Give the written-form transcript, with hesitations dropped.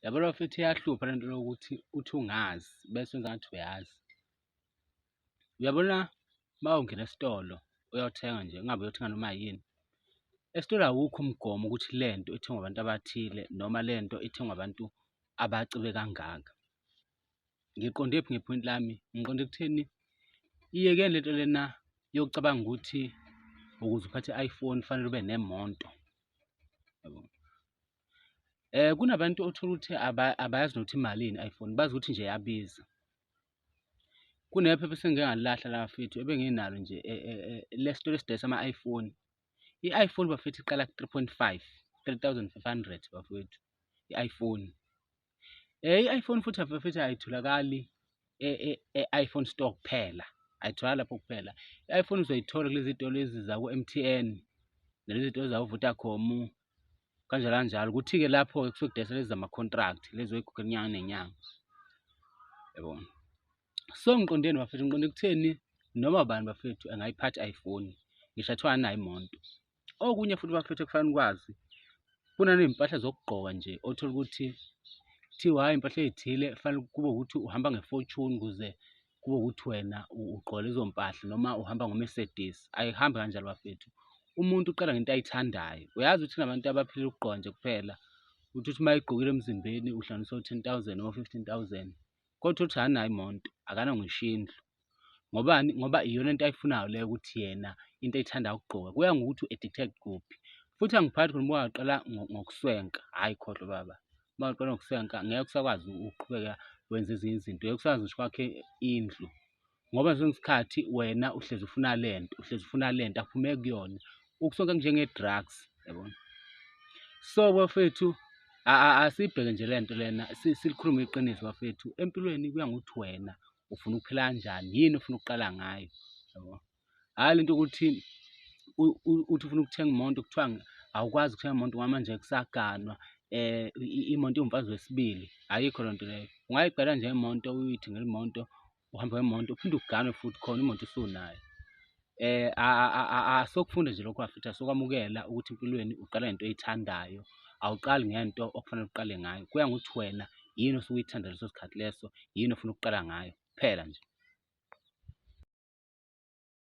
Yabona bafethu iyahlupha lento yokuthi uthi ungazi bese wenza ngathi uyazi. Uyabona uma ungena esitolo uyothenga nje, ungabe uyothenga noma yini, esitolo awukho umgomo ukuthi le nto ithengwa abantu abathile noma le nto ithengwa abantu abacebe kangaka. Ngiqondephi ngephoyinti lami? Ngiqonde ekutheni iyekeni lento lena yokucabanga ukuthi ukuze uphathe i-iPhone kufanele ube nemonto, yabo. Kunabantu othola ukuthi abayazi nokuthi imalini i-iPhone, bazi ukuthi nje iyabiza. Kunephepha esengike ngalilahla la bafethu ebenginalo nje lesitolo esidayisa ama-iPhone. I-iPhone bafethu iqala ku-three point five, 3,500 bafowethu, i-iPhone. I-iPhone futhi bafethu ayitholakali e-iPhone store kuphela, ayitholakali lapho kuphela. I-iPhone uzoyithola kulezi tolo lezi zako-M_T_N nalezi tolo zako-Vodacom kanjalo kanjalo. Kuthi-ke lapho-ke kusuke kudayisa lezi zama-contract lezi oyikhokhela inyanga nenyanga, yabo. So ngiqondeni bafethu, ngiqonde ekutheni noma ubani bafethu angayiphatha i-iPhone ngisho athiwa anayo imoto. Okunye futhi bafethu ekufanele nikwazi, kunaney'mpahla zokugqoka nje othola ukuthi kuthiwa hhayi iy'mpahla ey'thile kufanele kube ukuthi uhamba nge-Fortune ukuze kube ukuthi wena ugqoka lezo mpahla noma uhamba ngo-Mercedes. Ayihambi kanjalo bafethu. Umuntu uqala ngento ayithandayo. Uyazi ukuthi kunabantu abaphilela ukugqoka nje kuphela, uthi uthi uma egqokile emzimbeni uhlanganisa o-ten thousand noma o-15 thousand, kodwa uthole ukuthi akanayo imoto, akanayo ngisho indlu. Ngobani? Ngoba iyona into ayifunayo leyo ukuthi yena into ayithandayo ukugqoka. Kuya ngokuthi u-addicted kuphi. Futhi angiphathi khona uma waqala ngokuswenka, hhayi khohlwa baba. Uma waqala ngokuswenka ngeke usakwazi ukuqhubeka wenze ezinye izinto, ngeke usakwazi ngisho ukwakha indlu. Ngoba sonke isikhathi wena uhlezi ufuna le nto, uhlezi ufuna le nto, akuphumeki kuyona. Ukuswenka kunjenge-drugs, yabona. So bafethu asiyibheke nje le nto lena, silikhulume iqiniso bafethu. Empilweni kuya ngokuthi wena ufuna ukuphila kanjani, yini ofuna ukuqala ngayo, yabo. Hhayi lento yokuthi uthi ufuna ukuthenga imoto kuthiwa awukwazi ukuthenga imoto ngoba manje kusaganwa imoto iwumfazi wesibili, ayikho loo nto leyo. Ungayiqala nje imoto uyithengele imoto uhambe ngemoto uphinde uganwe futhi khona imoto usunayo. Asokufunda nje lokho bafethu, asokwamukela ukuthi empilweni uqala ngento oyithandayo, awuqali ngento okufanele uqale ngayo. Kuya ngokuthi wena yini osuke uyithanda leso sikhathi leso, yini ofuna ukuqala ngayo, kuphela nje.